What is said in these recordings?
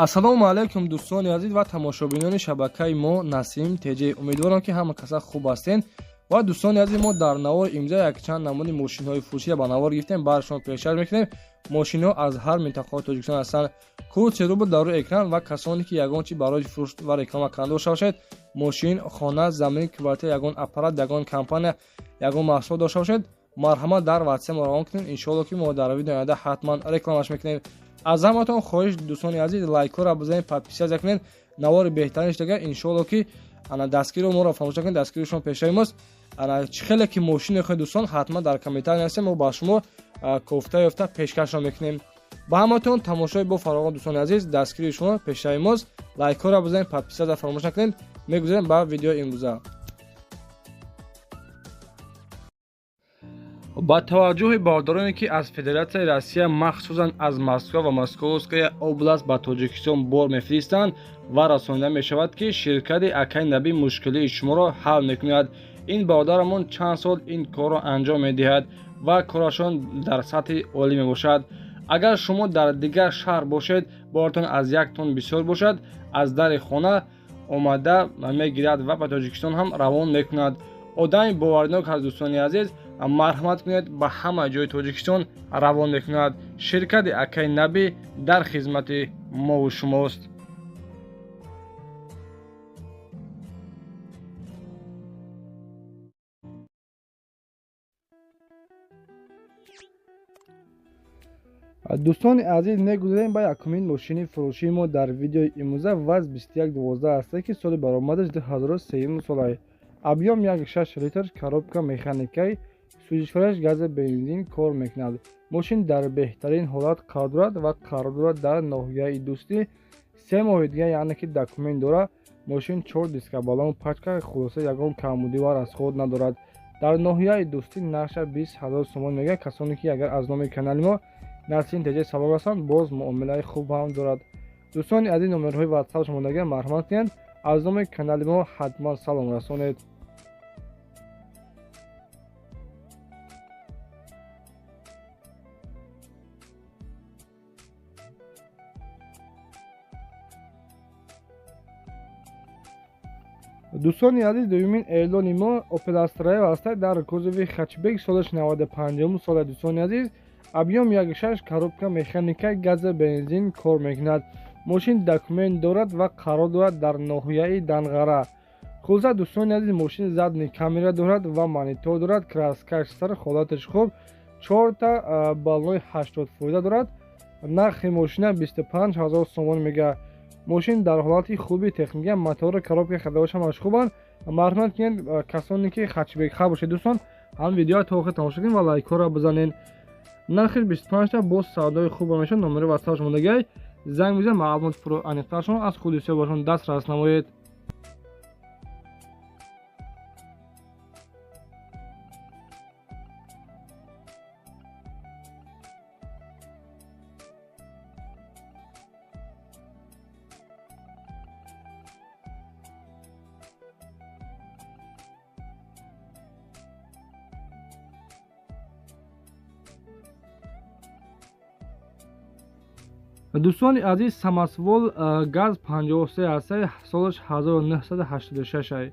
Ассалому алайкум, дӯстони азиз ва тамошобинони шабакаи мо Насим ТЖ. Умедворам, ки ҳама каса хуб ҳастен. Ва дӯстони азиз, мо дар навори имрӯза якчанд намуди мошинҳои фурӯширо ба навор гирифтем, бар шумо пешкаш мекунем. Мошинҳо аз ҳар минтақаҳои Тоҷикистон ҳастанд. Код рубл дар рӯи экран. Ва касоне ки ягон чи барои фурӯш ва реклама кардан дошта бошед, мошин, хона, замин, квартира, ягон аппарат, ягон компания, ягон маҳсулот дошта бошед, марҳамат, дар ватсап мо равон кунед. Иншоалло, ки мо дар видео оянда ҳатман рекламаш мекунем. Аз ҳаматон хоҳиш, дӯстони азиз, лайкҳоро бизанед, подписаться кунед. Навори беҳтарин шудага, иншоалло, ки ана дастгиро моро фаромӯш накунед. Дастгири шумо пешаи мост. Ана чӣ хеле ки мошин мехоҳед, дӯстон, ҳатман дар комментарий нависед, мо ба шумо кофта ёфта пешкашро мекунем. Ба ҳаматон тамошои бо фароғон, дӯстони азиз. Дастгири шумо пешаи мост. Лайкҳоро бизанед, подписаться фаромӯш накунед. Мегузарем ба видеои имрӯза. Ба таваҷҷӯҳи бародароне, ки аз Федератсияи Россия, махсусан аз Москва ва Московская область ба Тоҷикистон бор мефиристанд ва расонида мешавад, ки ширкати Акай Набӣ мушкилии шуморо ҳал мекунад. Ин бародарамон чанд сол ин корро анҷом медиҳад ва корашон дар сатҳи олӣ мебошад. Агар шумо дар дигар шаҳр бошед, боратон аз як тонн бисёр бошад, аз дари хона омада мегирад ва ба Тоҷикистон ҳам равон мекунад. Одами боваринок аст, дӯстони азиз, марҳамат кунед, ба ҳама ҷои Тоҷикистон равон мекунад. Ширкати Акай Набӣ дар хизмати мову шумост. Дӯстони азиз, мегузарем ба якумин мошини фурӯшии мо дар видеои имрӯза. ВАЗ 2112 аст, ки соли баромадаш 2003 солае, объём 1,6 литр, коробка механикаи, сӯзишвориаш гази бензин кор мекунад. Мошин дар беҳтарин ҳолат қарор дорад ва қарор дорад дар ноҳияи Дӯстӣ. 3 моҳи дига, яъне ки документ дорад. Мошин чор диска, балон, пачка, хулоса, ягон камбудӣ ва расход надорад. Дар ноҳияи Дӯстӣ нархша 20 000 сомон мегӯяд. Касоне ки агар аз номи канали мо Насрин ТЖ салом расанд, боз муомилаи хуб ҳам дорад. Дӯстони азиз, номерҳои ватсап шумодагия, марҳамат кунед, аз номи канали мо ҳатман салом расонед. Дӯстони азиз, дуюмин эълони мо Опел Астра аст дар кузови хэтчбек, солаш 95 сола. Дӯстони азиз, объём 1,6, коробка механика, газа бензин кор мекунад. Мошин документ дорад ва қарор дорад дар ноҳияи Данғара. Хулоса, дӯстони азиз, мошин задний камера дорад ва монитор дорад, краскаш сар, ҳолаташ хуб, чорта баллои 80% дорад. Нархи мошина 25 000 сомон мегӯяд. Мошин дар ҳолати хуби техника, мотори, коробка, ходовош ҳамаш хубанд. Марҳамат кунед, касоне ки хэтчбек хар бошед, дӯстон, ҳам видеоро то охир тамошо кунед ва лайкҳоро бизанед. Нархиш 25 та, боз савдои хуб мешавад. Номери ватсапаш мондагиай, занг бизан, маълумоти аниқтаршон аз худи ҳисобашон дастрас намоед. Дӯстони азиз, самосвал ГАЗ 53 аст, солаш 1986,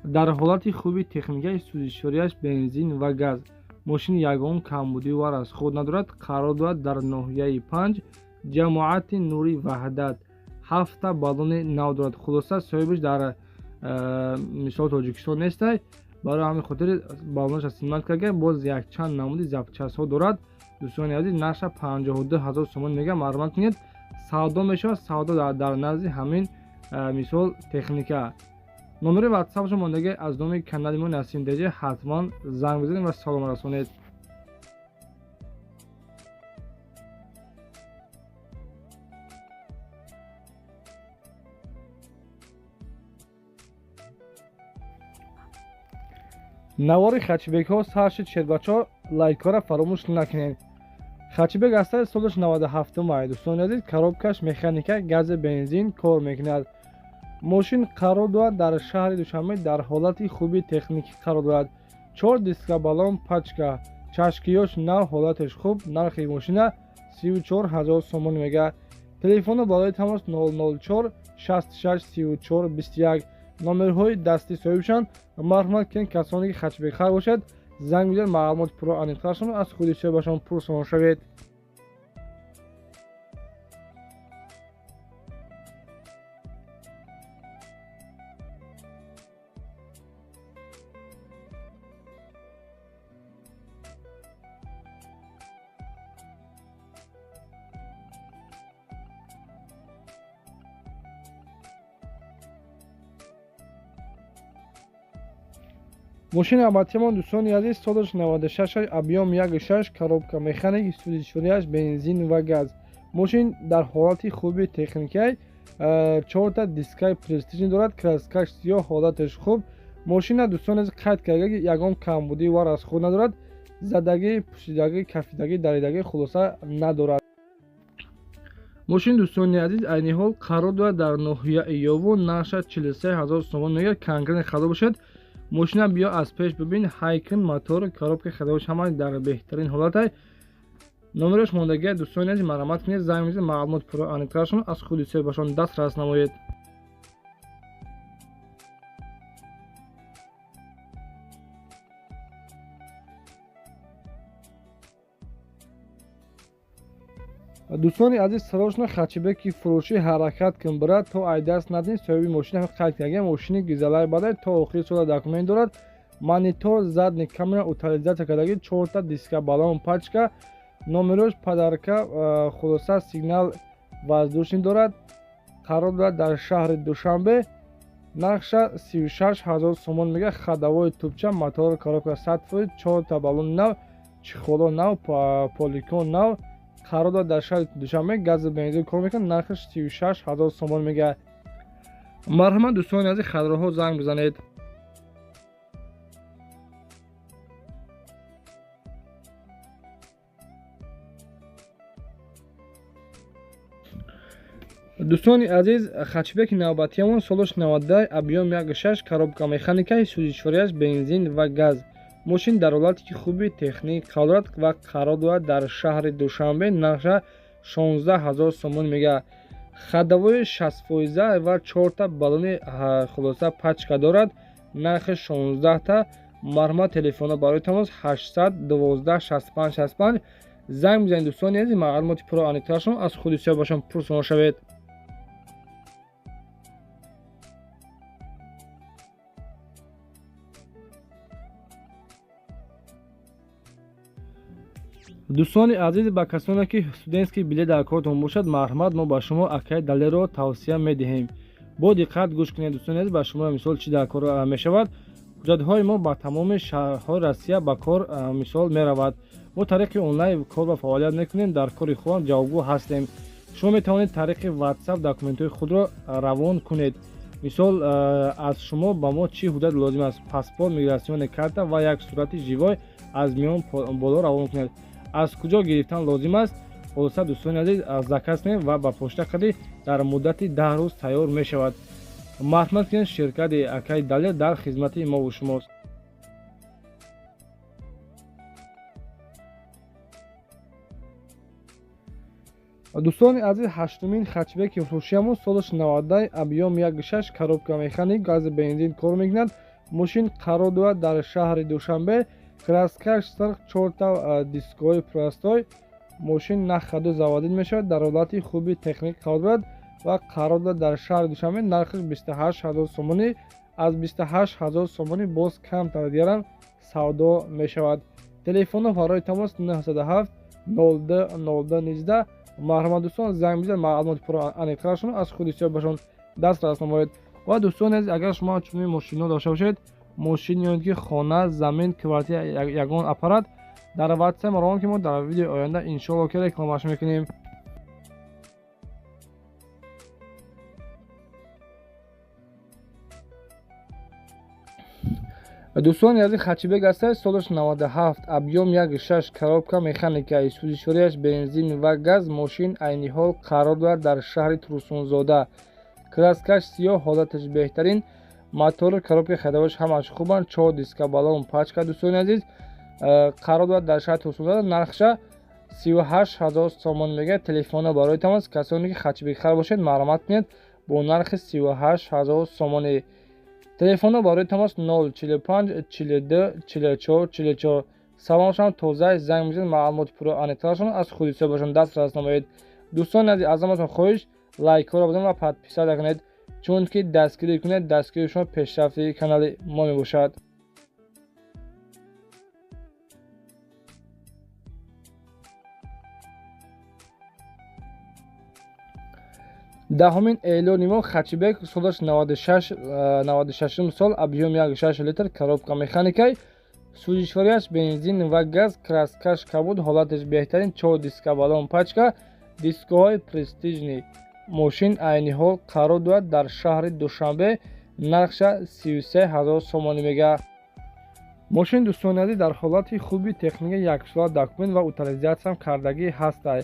дар ҳолати хуби техникаи, сӯзишвориаш бензин ва газ. Мошин ягон камбудӣ ва расход надорад. Қарор дорад дар ноҳияи Панҷ, ҷамоати Нури Ваҳдат. Ҳафта баллони нав дорад. Хулоса, соҳибаш дар мисол Тоҷикистон нестай, барои ҳамин хотир баллонаша снимать карда. Боз якчанд намуди запчастҳо дорад. Дӯстони азиз, нархша 52 000 сомон мегӯям, марҳамат кунед, савдо мешавад. Савдо дар назди ҳамин мисол техника. Номери ватсапшо мондагӣ, аз номи канали мо Насим ТЖ ҳатман занг бизанед ва салом расонед. Навори хэтчбекҳо сар шуд. Шербачо, лайкҳоро фаромӯш накунед. Хэтчбек аста, солаш 97 май. Дӯстони азиз, коробкаш механика, гази бензин кор мекунад. Мошин қарор дорад дар шаҳри Душанбе, дар ҳолати хуби техникӣ қарор дорад. Чор диска, баллон, пачка, чашкиёш нав, ҳолаташ хуб. Нархи мошина 34 000 сомон мегӯяд. Телефоно барои тамос 004 66 34 21. Номерҳои дастӣ соҳибшанд. Марҳамат кунед, касоне ки хэтчбекхар бошад, занг бизанед, маълумоти пурра аниқтаршон аз худи соҳибашон пурсон шавед. Мошини абатиамон, дӯстони азиз, солаш 96, объём 1.6, коробка механик, сӯзишвориаш бензин ва газ. Мошин дар ҳолати хуби техникай, чорта дискаи престижни дорад, краскаш сиёҳ, ҳолаташ хуб. Мошина, дӯстони азиз, қайд карда ки ягон камбудӣ ва расход надорад, задагӣ, пӯшидагӣ, кафидагӣ, даридагӣ хулоса надорад. Мошин, дӯстони азиз, айни ҳол қарор дорад дар ноҳияи Ёвон, нархаш 43 ҳазор сомон мегирад, конкретно харидор бошад. Мошина биё аз пеш бибин, ҳайкн, мотор, коробка, ходовош ҳама дар беҳтарин ҳолатай. Номераш мондагия, дӯстони азиз, марҳамат кунед, занг бизанед, маълумот пурра аниқтаршон аз худи соҳибашон дастрас намоед. Дӯстони азиз, срочно хэтчбеки фурӯшӣ ҳаракат кун, брат, то ай даст надин. Соҳиби мошина қайд карда, мошини гизалай бадай, то охири сола документ дорад. Монитор, задний камера, утилизация кардаги, чорта диска, баллон, пачка, номерош подарка, хулоса сигнал воздушный дорад. Қарор дорад дар шаҳри Душанбе, нархша 36 ҳазор сомон мега, ходовой тубча, мотор, коробка 100%, чорта баллони нав, чехоло нав, поликон нав. Қарор дорад дар шаҳри Душанбе, гази бензин кор мекунад, нархаш 36 ҳазор сомон мега. Марҳамат, дӯстони азиз, хадроҳо занг бизанед. Дӯстони азиз, хэтчбеки навбатиамон солаш 92, объём 1.6, коробка механика, сӯзишвориаш бензин ва газ. Мошин дар ҳолати хуби техник қарор дорад ва қарор дорад дар шаҳри Душанбе, нархша 16 ҳазор сомон мега. Ходовои 60% ва чорта баллони хулоса пачка дорад, нархи 16та. Марҳамат, телефона барои тамос 812 65 65. Занг бизанед, дӯстони азиз, маълумоти пурра аниқтаршон аз худи соҳибашон пурсон шавед. Дӯстони азиз, ба касоне ки студентский билет дар кортон бошад, марҳамат, мо ба шумо акаи Далерро тавсия медиҳем. Бо диққат гӯш кунед, дӯстони азиз, ба шумо мисол чӣ дар кор мешавад. Ҳуҷҷатҳои мо ба тамоми шаҳрҳои Россия ба кор мисол меравад. Мо тариқи онлайн кор ва фаъолият мекунем, дар кори худам ҷавобгӯ ҳастем. Шумо метавонед тариқи WhatsApp документҳои худро равон кунед. Мисол, аз шумо ба мо чӣ ҳуҷҷат лозим аст? Паспорт, миграционная карта ва як сурати живой аз миён боло равон кунед. Аз куҷо гирифтан лозим аст? Хулоса, дӯстони азиз, заказ кунед ва ба почта қади дар муддати 10 рӯз тайёр мешавад. Марҳамат кунед, ширкати акаи Далер дар хизмати мову шумост. Дӯстони азиз, ҳаштумин хэтчбеки фурӯшиамон солаш 92, объём 1.6, коробка механик, гази бензин кор мекунад. Мошин қарор дорад дар шаҳри Душанбе, краскаш сирх, чорта дискҳои простой. Мошин на хаду заводид мешавад, дар ҳолати хуби техник қарор дорад ва қарор дорад дар шаҳри Душанбе, нархаш 28 ҳазор сомонӣ. Аз 28 ҳазор сомонӣ боз камтар дигарам савдо мешавад. Телефонҳо барои тамос 907 02 02 19. Марҳамат, дӯстон, занг бизанед, маълумоти пурра аниқтаршон аз худи соҳибашон дастрас намоед. Ва дӯстони азиз, агар шумо чунин мошинҳо дошта бошед, мошин ё ки хона, замин, квартира, ягон аппарат, дар WhatsApp равон ки мо дар видеои оянда иншоалло ки рекламаш мекунем. Дӯстони азиз, хэтчбек ҳастад, солаш 97, объём 1.6, коробка механика, сӯзишвориаш бензин ва газ. Мошин айни ҳол қарор дорад дар шаҳри Турсунзода, краскаш сиёҳ, ҳолаташ беҳтарин, мотор, коробка, ходовош ҳамаш хубанд, чор диска, баллон, пачка. Дӯстони азиз, қарор дорад дар шаҳри Турсунзода, нархша 38 000 сомон мега. Телефонҳо барои тамос, касоне ки хэтчбек хар бошед, марҳамат кунед бо нархи 38 000 сомонӣ. Телефонҳо барои тамос 045 42 44 44. Салоншон тоза, занг мезанед, маълумоти пурра аниқтарашон аз худи ҳисобашон дастрас намоед. Дӯстони азиз, аз ҳаматон хоҳиш лайкҳоро бизанед ва подписаться кунед, чунки дастгирӣ кунед, дастгирии шумо пешрафти канали мо мебошад. Даҳумин эълони мо хэтчбек, солаш 96 сол, объём 1,6 литр, коробка механикай, сӯзишвориаш бензин ва газ, краскаш кабуд, ҳолаташ беҳтарин, 4 диска, балон пачка, дискоҳои престижный. Мошин айни ҳол қарор дорад дар шаҳри Душанбе, нархша 33 000 сомонӣ мега. Мошин дӯстони азиз дар ҳолати хуби техника, яксола документ ва утилизатсиям кардагӣ ҳастай.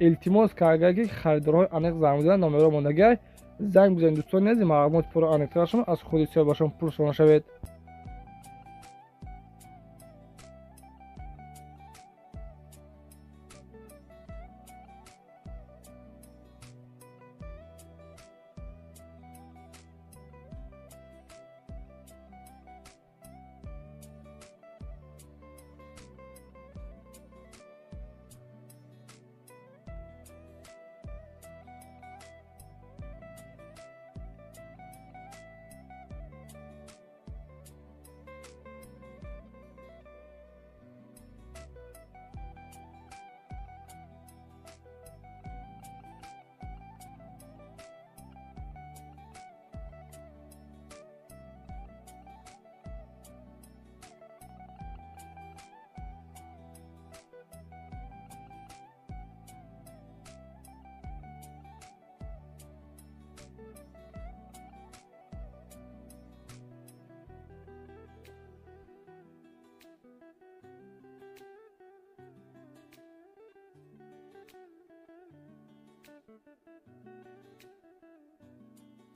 Илтимос карда ки харидорҳои аниқ занг бизананд, номерҳо мондагиай, занг бизанед дӯстони азиз, маълумоти пурра аниқтарашон аз худи ҳисобашон пурсона шавед.